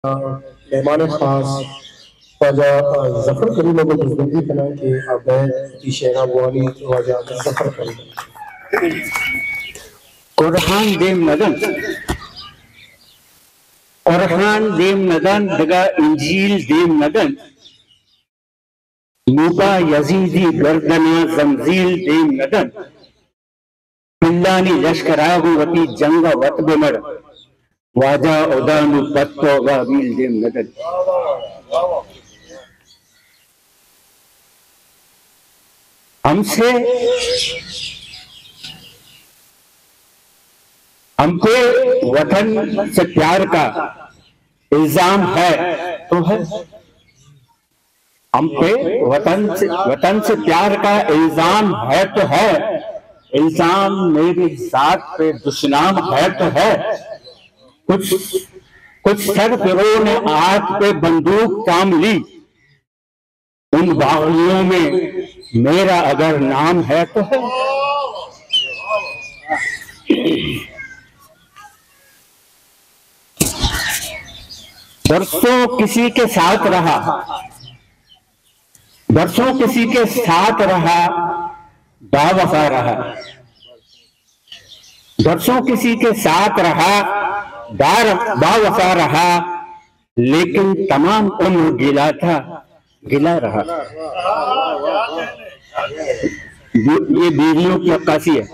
مہمان خاص واجہ ظفر کریم ءَ گوں دزبندی کناں کہ آ بئیت وتی شعراں بوانیت۔ واجہ ظفر کریم۔ قرآن دیم نہ دنت، قرآن دیم نہ دنت، دگہ انجیل دیم نہ دنت، نوں پہ یزیدی گردن ءَ زنجیل دیم نہ دنت۔ پلانی لشکر ءَ گوں وتی جنگ ءَ وت بہ مڑ، واجہ ہدا نوں پہ تو ہابیل دیم نہ دنت۔ ہم سے، ہم پہ وطن سے پیار کا الزام ہے تو ہے، ہم پہ وطن سے، وطن سے پیار کا الزام ہے تو ہے، الزام میری ذات پہ دشنام ہے تو ہے۔ کچھ، کچھ سر فروغ نے آنکھ پہ بندوق تام لی، ان باغیوں میں میرا اگر نام ہے تو ہے۔ برسوں کسی کے ساتھ رہا، برسوں کسی کے ساتھ رہا، باوفا رہا۔ برسوں کسی کے ساتھ رہا، بار، باوفا رہا، لیکن تمام عمر گلا تھا، گلا رہا۔ یہ، یہ بیویوں کی عکاسی ہے۔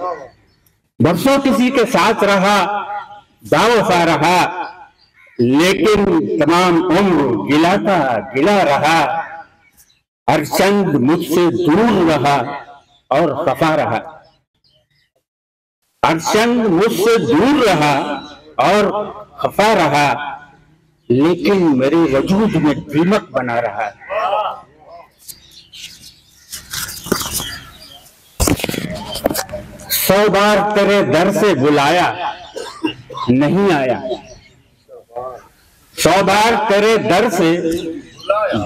برسوں کسی کے ساتھ رہا، باوفا رہا، لیکن تمام عمر گلا تھا، گلا رہا۔ ہر چند مجھ سے دور رہا اور خفا رہا۔ ہر چند مجھ سے دور رہا اور خفا رہا، لیکن میرے وجود میں دیمک بنا رہا۔ سو بار تیرے در سے بلایا، نہیں آیا۔ سو بار تیرے در سے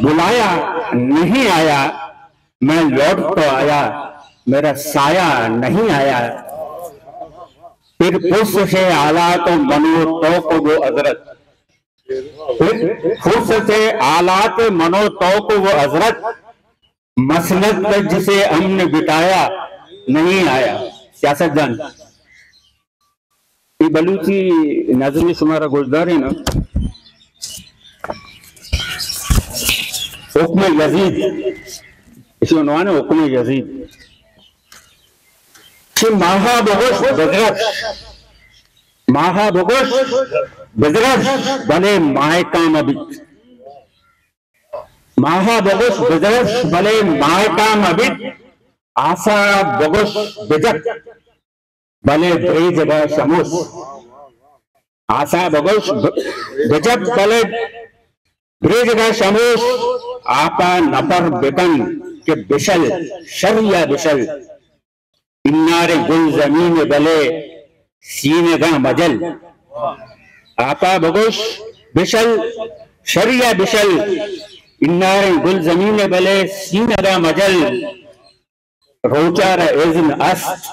بلایا، نہیں آیا۔ میں لوٹ تو آیا، میرا سایہ نہیں آیا۔ پھر پرسش حالات و من و تو کو وہ حضرت، پھر پرسش حالات من و تو کو وہ حضرت، مسند پر جسے ہم نے بتایا، نہیں آیا۔ سیاست دان، اے بلوچی نظمے شمارا گوشداریناں۔ حکم یزید، ایشی عنوان ہے حکم یزید۔ کہ ماہا بگوش بزرش، ماہا بگوش بزرش، بلے ماہکاں مبیت۔ ماہا بگوش بزرش، بلے ماہکاں مبیت۔ آسا بگوش بجک، بلے دریجگ ءَ شموش۔ آسا بگوش ب-، بجک، بلے دریجگ ءَ شموش۔ آپا نپر بکن کہ بشل، شریا بشل۔ اناریں گل زمین بلے سینگاں مجل۔ آپا بگوش بشل، شریا بشل۔ اناریں گل زمین بلے سینگاں مجل۔ روچ ءَ را اذن است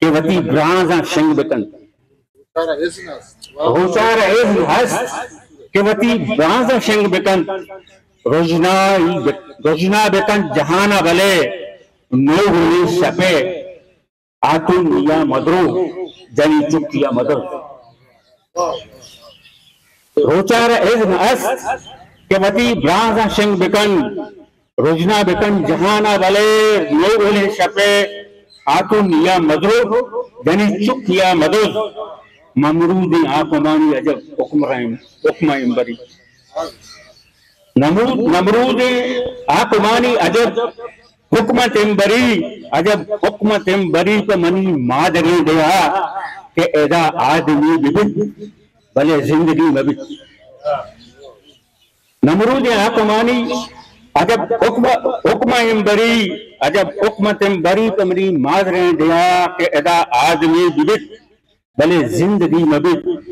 کہ وتی برانزاں شنگ بکنت۔ روچ ءَ را اذن است کہ وتی برانزاں شنگ بکنت۔ رژنائی بک-، رژنا بکنت جہان ءَ، بلے نوگلیں شپ ءَ آتونی ءَ مدرو، جنی چکی ءَ مدر۔ روچ ءَ را اذن است کہ وتی برانزاں شنگ بکن، رژنا بکن جہان ءَ، بلے نوگلیں شپ ءَ آتونی ءَ مدرو، جنی چکی ءَ مدز۔ نمرودیں حاکمانی عجب حکمران، حکم امبری۔ نمرود، نمرودیں حاکمانی عجب حکمت امبری، عجب حکمت امبری پہ منی مادریں دیا کہ ادا آدمی ببیت، بلے زندگی مبیت۔ نمرودیں حاکمانی عجب حکم، حکم امبری، عجب حکمت امبری پہ منی مادریں دیا کہ ادا آدمی ببیت، بلے زندگی مبیت۔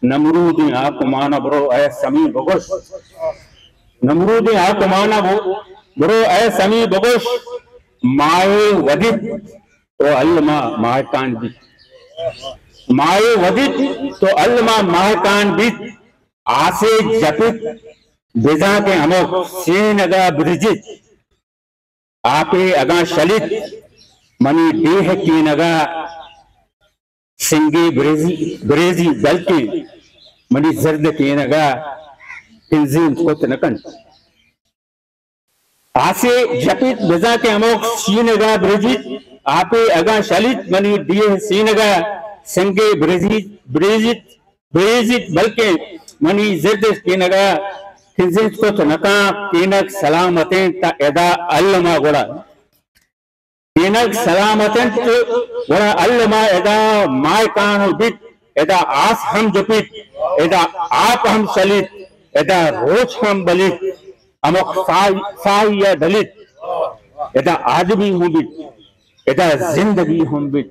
نمرودیں حاکمان ءَ برو اے سمی بگوش، نمرودیں حاکمان ءَ بو-، برو اے سمی بگوش، ماہے ودیت تو الما ماہکان بیت۔ ماہے ودیت تو الما ماہکان بیت۔ آسے جپیت بزاں کہ ہمک سینگ ءَ برجیت، آپے اگاں شلیت منی ڈیھ کینگ ءَ سنگے بریزی، بریزی بلکیں منی زرد کینگ ءَ کنزینت کت نہ کنت۔ آسے جپیت بزاں کہ ہمک سینگ ءَ برجیت، آپے اگاں شلیت منی ڈیھ سینگ ءَ سنگے بریزیت، بریزیت، بریزیت، بلکیں منی زرد کینگ ءَ کنزینت کت نہ کن۔ کینگ سلامت انت تہ ادا الما گڑا، کینگ سلامت انت گڑا الما ادا ماہکان بیت، ادا آس ہم جپیت، ادا آپ ہم شلیت، ادا روچ ہم بلیت، ہمک ساہی، ساہی ءَ ڈلیت، ادا آدمی ہم بیت، ادا زندگی ہم بیت،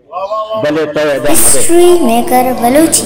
بلے تو ادا ہسٹری میکر بلوچی۔